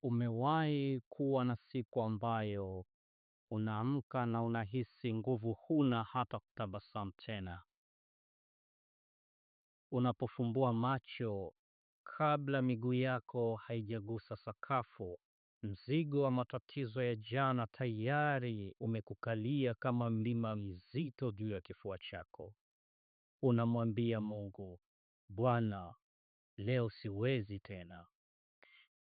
Umewahi kuwa na siku ambayo unaamka na unahisi nguvu huna hata kutabasamu tena? Unapofumbua macho, kabla miguu yako haijagusa sakafu, mzigo wa matatizo ya jana tayari umekukalia kama mlima mzito juu ya kifua chako. Unamwambia Mungu, Bwana, leo siwezi tena.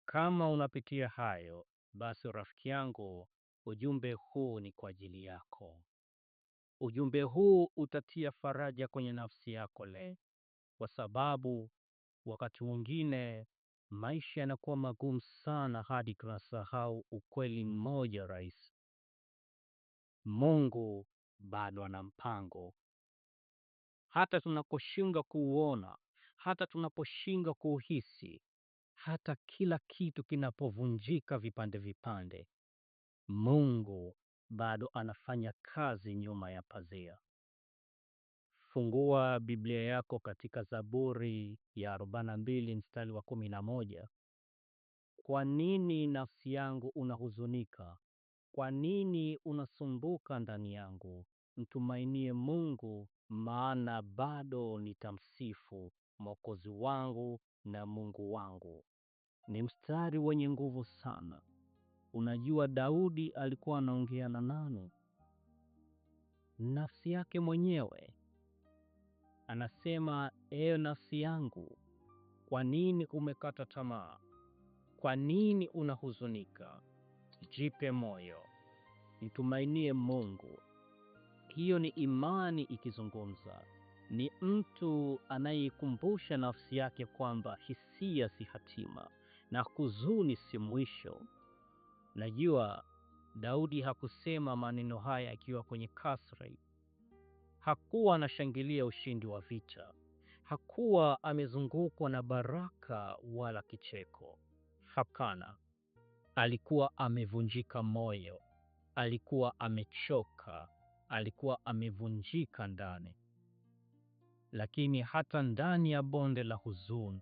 Kama unapitia hayo, basi rafiki yangu, ujumbe huu ni kwa ajili yako. Ujumbe huu utatia faraja kwenye nafsi yako leo, kwa sababu wakati mwingine maisha yanakuwa magumu sana hadi tunasahau ukweli mmoja rahisi: Mungu bado ana mpango. Hata tunaposhindwa kuuona, hata tunaposhindwa kuuhisi, hata kila kitu kinapovunjika vipande vipande, Mungu bado anafanya kazi nyuma ya pazia. Fungua Biblia yako katika Zaburi ya 42 mstari wa 11. Kwa nini nafsi yangu unahuzunika? Kwa nini unasumbuka ndani yangu? Mtumainie Mungu, maana bado nitamsifu, Mwokozi wangu na Mungu wangu. Ni mstari wenye nguvu sana. Unajua Daudi alikuwa anaongea na nani? Nafsi yake mwenyewe. Anasema, ewe nafsi yangu, kwa nini umekata tamaa? Kwa nini unahuzunika? Jipe moyo, mtumainie Mungu. Hiyo ni imani ikizungumza. Ni mtu anayeikumbusha nafsi yake kwamba hisia si hatima na huzuni si mwisho. Najua Daudi hakusema maneno haya akiwa kwenye kasri. Hakuwa anashangilia ushindi wa vita. Hakuwa amezungukwa na baraka wala kicheko. Hapana, alikuwa amevunjika moyo, alikuwa amechoka, alikuwa amevunjika ndani. Lakini hata ndani ya bonde la huzuni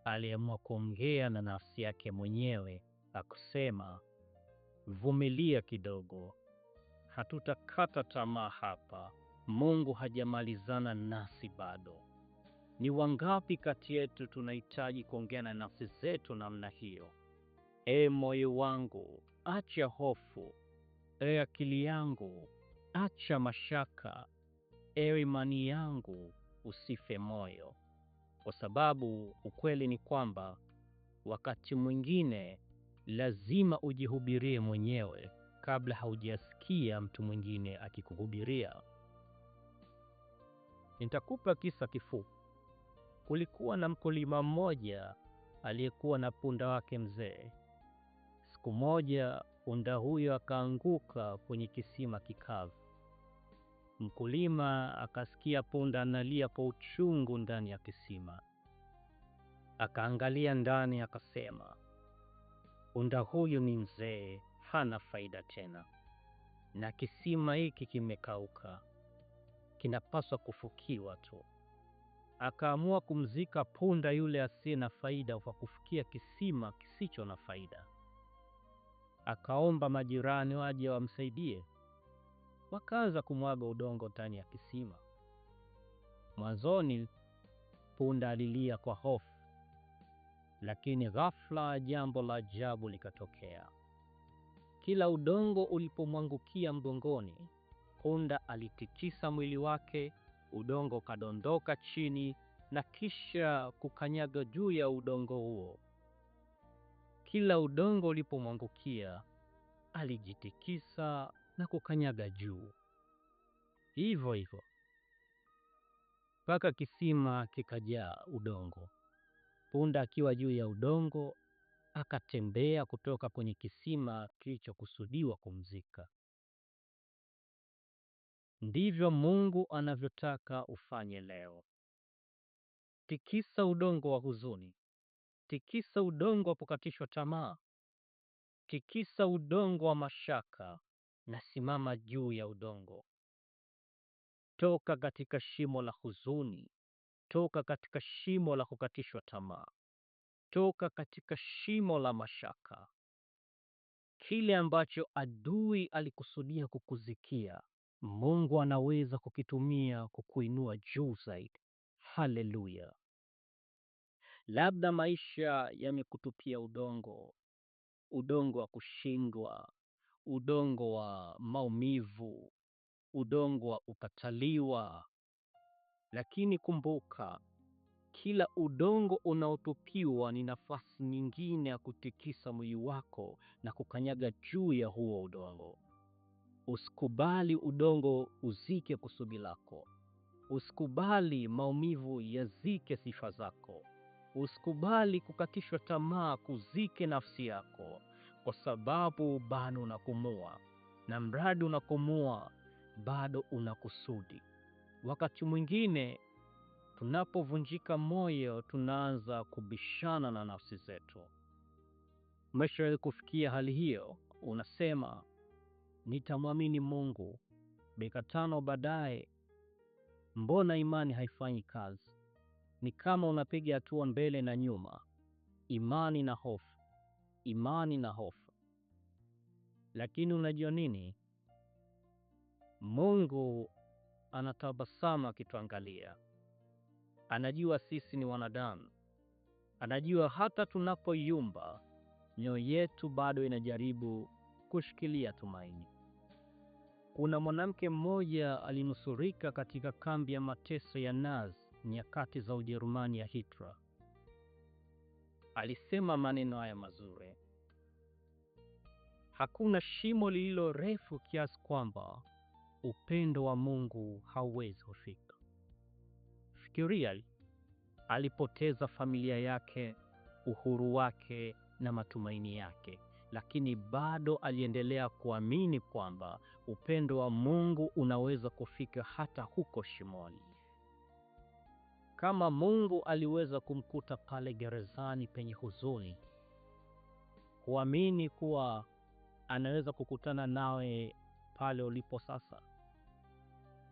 aliamua kuongea na nafsi yake mwenyewe akusema, vumilia kidogo, hatutakata tamaa hapa. Mungu hajamalizana nasi bado. Ni wangapi kati yetu tunahitaji kuongea na nafsi zetu namna hiyo? E moyo wangu, acha hofu. E akili yangu, acha mashaka. Ewe imani yangu, usife moyo. Kwa sababu ukweli ni kwamba wakati mwingine lazima ujihubirie mwenyewe kabla haujasikia mtu mwingine akikuhubiria. Nitakupa kisa kifupi. Kulikuwa na mkulima mmoja aliyekuwa na punda wake mzee. Siku moja punda huyo akaanguka kwenye kisima kikavu. Mkulima akasikia punda analia kwa uchungu ndani ya kisima. Akaangalia ndani akasema, punda huyu ni mzee, hana faida tena, na kisima hiki kimekauka, kinapaswa kufukiwa tu. Akaamua kumzika punda yule asiye na faida kwa kufukia kisima kisicho na faida. Akaomba majirani waje wamsaidie. Wakaanza kumwaga udongo ndani ya kisima. Mwanzoni punda alilia kwa hofu, lakini ghafla jambo la ajabu likatokea. Kila udongo ulipomwangukia mgongoni, punda alitikisa mwili wake, udongo ukadondoka chini na kisha kukanyaga juu ya udongo huo. Kila udongo ulipomwangukia, alijitikisa na kukanyaga juu. Hivyo hivyo mpaka kisima kikajaa udongo. Punda akiwa juu ya udongo akatembea kutoka kwenye kisima kilichokusudiwa kumzika. Ndivyo Mungu anavyotaka ufanye leo. Tikisa udongo wa huzuni, tikisa udongo wa kukatishwa tamaa, tikisa udongo wa mashaka na simama juu ya udongo. Toka katika shimo la huzuni, toka katika shimo la kukatishwa tamaa, toka katika shimo la mashaka. Kile ambacho adui alikusudia kukuzikia, Mungu anaweza kukitumia kukuinua juu zaidi. Haleluya! Labda maisha yamekutupia udongo, udongo wa kushindwa, udongo wa maumivu, udongo wa ukataliwa. Lakini kumbuka, kila udongo unaotupiwa ni nafasi nyingine ya kutikisa mwili wako na kukanyaga juu ya huo udongo. Usikubali udongo uzike kusudi lako. Usikubali maumivu yazike sifa zako. Usikubali kukatishwa tamaa kuzike nafsi yako, kwa sababu bado unakumua, na mradi unakumua, bado una kusudi. Wakati mwingine tunapovunjika moyo, tunaanza kubishana na nafsi zetu. Umeshawahi kufikia hali hiyo? Unasema, nitamwamini Mungu. Dakika tano baadaye, mbona imani haifanyi kazi? Ni kama unapiga hatua mbele na nyuma, imani na hofu, imani na hofu. Lakini unajua nini? Mungu anatabasamu akituangalia. Anajua sisi ni wanadamu, anajua hata tunapoyumba, mioyo yetu bado inajaribu kushikilia tumaini. Kuna mwanamke mmoja alinusurika katika kambi ya mateso ya Nazi nyakati za Ujerumani ya Hitler. Alisema maneno haya mazuri: hakuna shimo lililo refu kiasi kwamba upendo wa Mungu hauwezi kufika. Fikiria, alipoteza familia yake, uhuru wake na matumaini yake, lakini bado aliendelea kuamini kwamba upendo wa Mungu unaweza kufika hata huko shimoni. Kama Mungu aliweza kumkuta pale gerezani penye huzuni, huamini kuwa anaweza kukutana nawe pale ulipo sasa?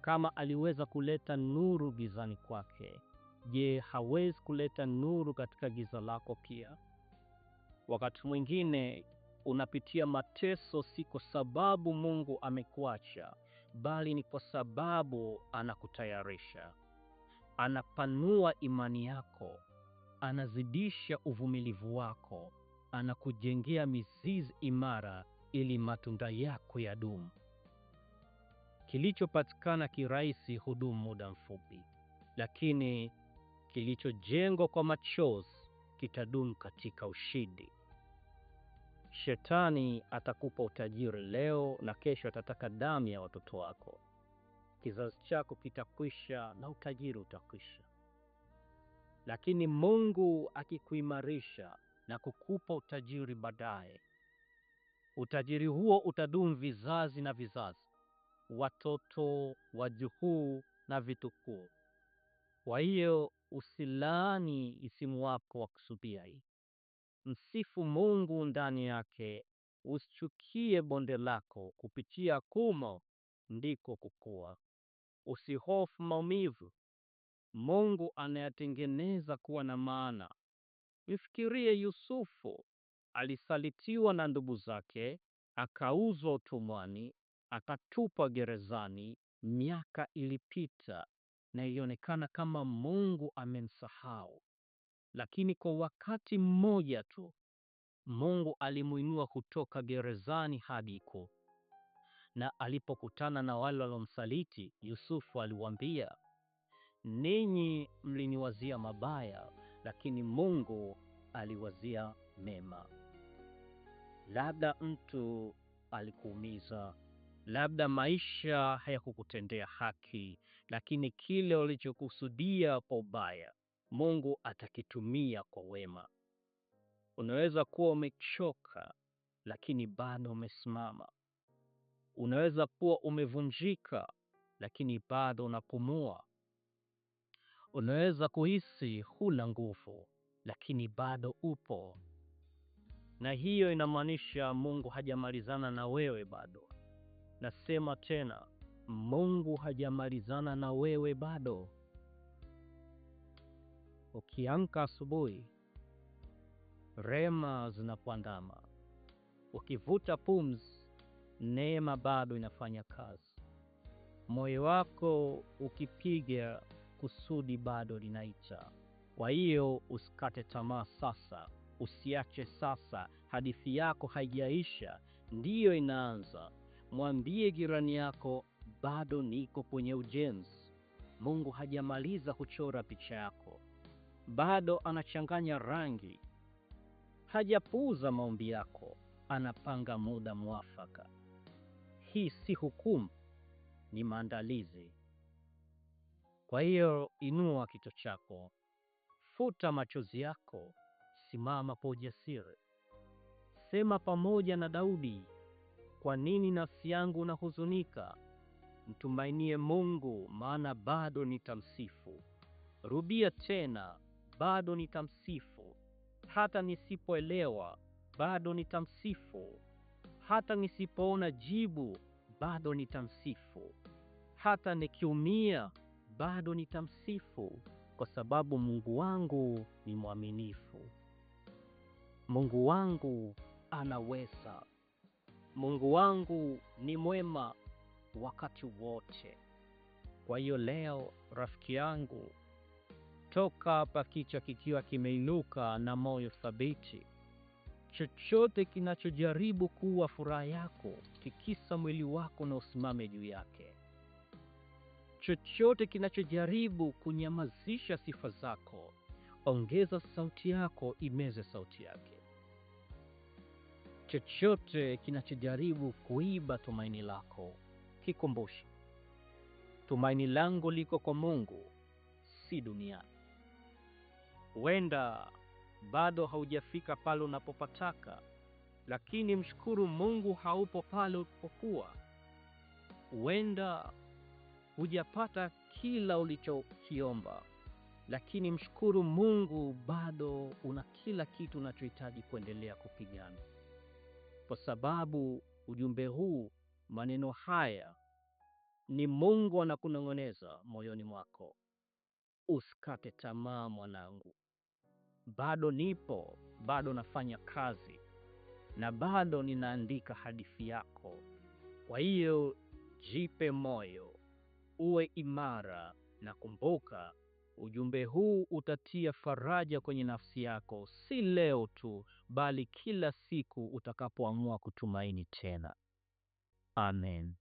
Kama aliweza kuleta nuru gizani kwake, je, hawezi kuleta nuru katika giza lako pia? Wakati mwingine unapitia mateso si kwa sababu Mungu amekuacha, bali ni kwa sababu anakutayarisha. Anapanua imani yako, anazidisha uvumilivu wako, anakujengea mizizi imara ili matunda yako yadumu. Kilichopatikana kirahisi hudumu muda mfupi, lakini kilichojengwa kwa machozi kitadumu katika ushindi. Shetani atakupa utajiri leo na kesho atataka damu ya watoto wako. Kizazi chako kitakwisha na utajiri utakwisha. Lakini Mungu akikuimarisha na kukupa utajiri baadaye, utajiri huo utadumu vizazi na vizazi, watoto, wajukuu na vitukuu. Kwa hiyo usilaani isimu wako wa kusudia hii. Msifu Mungu ndani yake, usichukie bonde lako, kupitia kumo ndiko kukua. Usihofu maumivu, Mungu anayatengeneza kuwa na maana. Mfikirie Yusufu, alisalitiwa na ndugu zake, akauzwa utumwani, akatupwa gerezani. Miaka ilipita na ilionekana kama Mungu amemsahau, lakini kwa wakati mmoja tu Mungu alimuinua kutoka gerezani hadi ikulu. Na alipokutana na wale waliomsaliti, Yusufu aliwaambia, ninyi mliniwazia mabaya, lakini Mungu aliwazia mema. Labda mtu alikuumiza, labda maisha hayakukutendea haki, lakini kile ulichokusudia kwa ubaya, Mungu atakitumia kwa wema. Unaweza kuwa umechoka, lakini bado umesimama. Unaweza kuwa umevunjika, lakini bado unapumua. Unaweza kuhisi huna nguvu, lakini bado upo. Na hiyo inamaanisha Mungu hajamalizana na wewe bado. Nasema tena, Mungu hajamalizana na wewe bado. Ukiamka asubuhi, rema zinakuandama. Ukivuta pumzi, neema bado inafanya kazi. Moyo wako ukipiga, kusudi bado linaita. Kwa hiyo usikate tamaa sasa, usiache sasa. Hadithi yako haijaisha, ndiyo inaanza. Mwambie jirani yako, bado niko kwenye ujenzi. Mungu hajamaliza kuchora picha yako, bado anachanganya rangi. Hajapuuza maombi yako, anapanga muda mwafaka. Hii si hukumu, ni maandalizi. Kwa hiyo inua kichwa chako, futa machozi yako, simama kwa ujasiri. Sema pamoja na Daudi, kwa nini nafsi yangu nahuzunika? Mtumainie Mungu, maana bado nitamsifu. Rudia tena, bado nitamsifu. Hata nisipoelewa, bado nitamsifu. Hata nisipoona jibu, bado nitamsifu. Hata nikiumia, bado nitamsifu, kwa sababu Mungu wangu ni mwaminifu. Mungu wangu anaweza. Mungu wangu ni mwema wakati wote. Kwa hiyo leo, rafiki yangu, toka hapa kichwa kikiwa kimeinuka na moyo thabiti. Chochote kinachojaribu kuwa furaha yako, tikisa mwili wako na usimame juu yake. Chochote kinachojaribu kunyamazisha sifa zako, ongeza sauti yako imeze sauti yake. Chochote kinachojaribu kuiba tumaini lako, kikumbushe, tumaini langu liko kwa Mungu, si duniani. Huenda bado haujafika pale unapopataka, lakini mshukuru Mungu haupo pale ulipokuwa. Huenda hujapata kila ulichokiomba, lakini mshukuru Mungu bado una kila kitu unachohitaji kuendelea kupigana, kwa sababu ujumbe huu, maneno haya ni Mungu anakunong'oneza moyoni mwako. Usikate tamaa mwanangu, bado nipo, bado nafanya kazi na bado ninaandika hadithi yako. Kwa hiyo jipe moyo, uwe imara na kumbuka, ujumbe huu utatia faraja kwenye nafsi yako, si leo tu, bali kila siku utakapoamua kutumaini tena. Amen.